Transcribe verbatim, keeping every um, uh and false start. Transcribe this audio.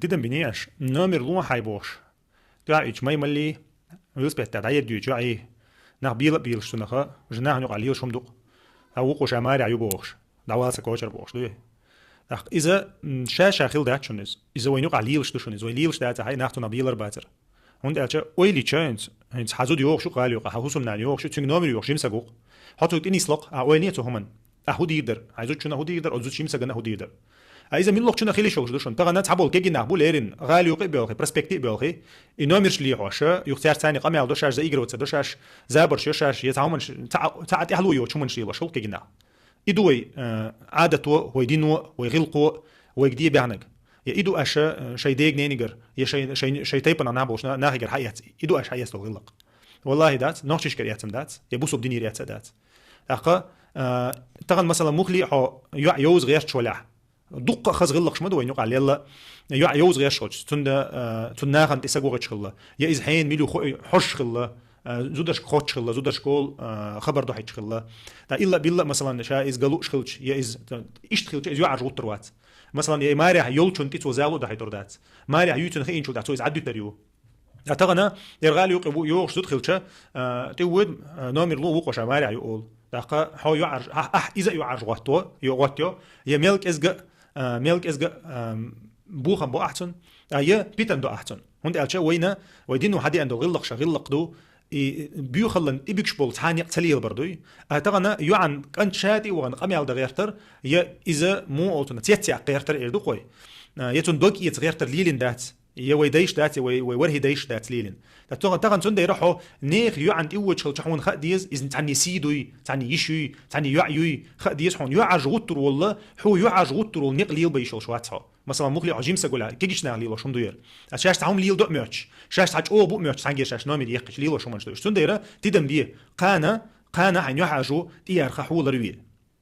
Тидам бинеш, номер лун хьай бохуш. ТӀаьхьа ича май малли, велосипедтехь дӀаеддуьйту йоӀий. Нах бела а белаш цунаха, жа нахана юкъа лелаш хӀума дукъу. Хьан вукхо ша марехь ю бохуш. ДӀавала сан кочара бохуш дуй. ТӀаккха иза, м, ша-ша хила дац шуна иза. Иза вайна юкъа лелаш ду шуна иза. Вай лелаш дац, хьай нах цунах белар бацара. ХӀунда аьлча ойла йича хӀинца, хӀинца хьан зуда йохуш ю гӀала юкъа, хьан хӀусамнана йохуш ю, цуьнга номер йохуш жима саг ву-кх. Хьо цуьнга тӀе нислакх, а ойла е цу хӀуман. Ахь хӀу дийр дара? Хьайн зудчунна хӀу дийр дара, оцу зудчун жима сагана хӀу дийр дара? А иза миллахчунна хила йиш йолуш ду шуна. Тахана цхьаболу кегий нах бу леррина, гӀала юкъа а боьлхий, проспекте а боьлхий. И номерш лехьоша, юха цаьрца царна къамел до шаьш, заигрываться до шаьш, забарш йо шаьш, я цхьа хӀуманаш, цхьа, цхьа а тӀаьхьало йоцу хӀуманаш лелош хӀу кегий нах. И ду вай, э, Ӏадато, вай дино, вай гӀиллакхо, вайга де баьхнарг. Я и ду аша, э, шайн дега-ненигара, я шайн, шайн, шайн тайпана нах болуш на-, нахигара хьаэц. И ду аша хьаэц долу гӀиллакх. Валлахи дац, нохчишкара эцам дац, я бусулба динера эца а дац. ТӀаккха, э, тахана, масала, мухли а хьо йоӀ йовза гӀерташ валахь. Дуккха а хаза гӀиллакхаш ма ду вайна юкъа лелла. ЙоӀ йовза гӀерташ волчу, цунна, э, цунна нахана тӀе сагогӀечу хилла. Я иза хьенан мила ю хо-, хьожуш хилла, э, зударшка хоттуш хилла, зударшка олу, э, хабар дохьуьйтуш хилла. Ткъа илла а билла а, масалан, ша иза ган лууш хилча, я иза, иштта хилча, иза йоӀарш гӀуттур вац. Масалан, я и марехь йолчунна тӀе цо зало а дахьийтур дац. Марехь юьйцина хиъначул тӀаьхьа цо иза Ӏаддуьтур ю. Ткъа тахана, дера гӀала юкъа ву-, йохуш зуда хилча, э, тӀе воьду, э, номер ло вукхо ша марехь ю олу. ТӀаккха хьо йоӀарш, ахь, ахь иза а йоӀарш гӀотто, йо-, гӀоттайо, я мел кӀезга, э, мел кӀезга, э, бохам бо ахь цунна, а я питана до ахь цунна. ХӀунда аьлча вайна, вай дино хьадеана долу гӀиллакхаш гӀиллакх ду, и боьхаллан тӀебуьгуш болу цхьа некъ ца лелабар дуй. А тахана йоӀан кӀант ша тӀе а вахана къамел дан гӀертар, я иза муха олу цунна цецъяккха гӀертар эр ду-кх вай. А, я цунна дог эца гӀертар лелийна дац. Я вай дайша дац, я вай, вай ворхӀе дайша дац лелийна. Ткъа тахана, тахана цундела хьо нехан йоӀана тӀе воьдуш хилча хьуна хаа деза, иза цхьанне сий дуй, цхьанне йиш юй, цхьанне йоӀ юй, хаа деза хьуна. ЙоӀарш гӀуттур волла, хьо йоӀарш гӀуттур волу некъ лелабан йиш йолуш вац хьо. Масалан, мухли хьо жима саг валахь, кегийчу наха лелош хӀума ду яра. Ткъа шаьш цхьа хӀума леладо а моьттуш, шаьш цхьа чӀогӀа бу а моьттуш, цхьаьнгге шаьш номер ехкича лелош хӀуманаш ду уьш. Цундела тидам бе, кхана, кхана хьайн йоӀарш ву тӀеярха хьолар ве.